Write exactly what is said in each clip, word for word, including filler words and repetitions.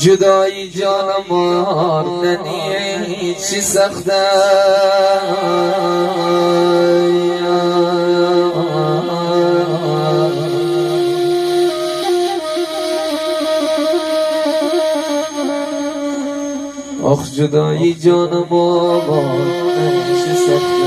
جدایی جان مار ننی چی سخته. آخ جدایی جان مار ننی چی سخته.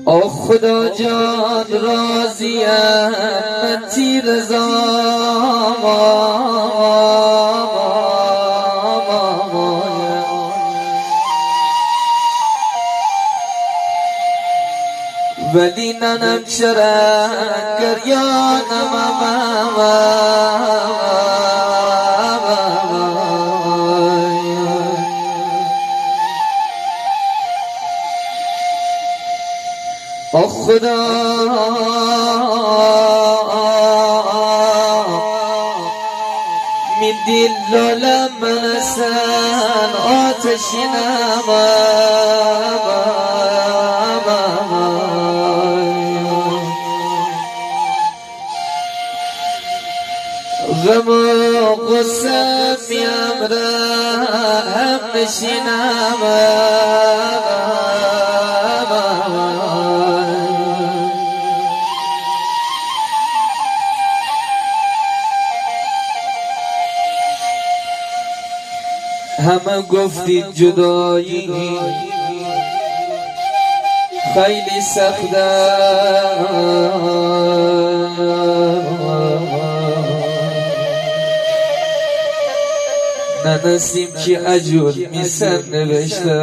او خدا جان راضیم، من تی رضا ولی ننم چره گریانم. آخ خدا، می دل لاله من سن آتشینم. غم و غصه می امره هم نشینم. همه گفتید جدایی خیلی سخته. ننسیم که اجور می سر نوشته.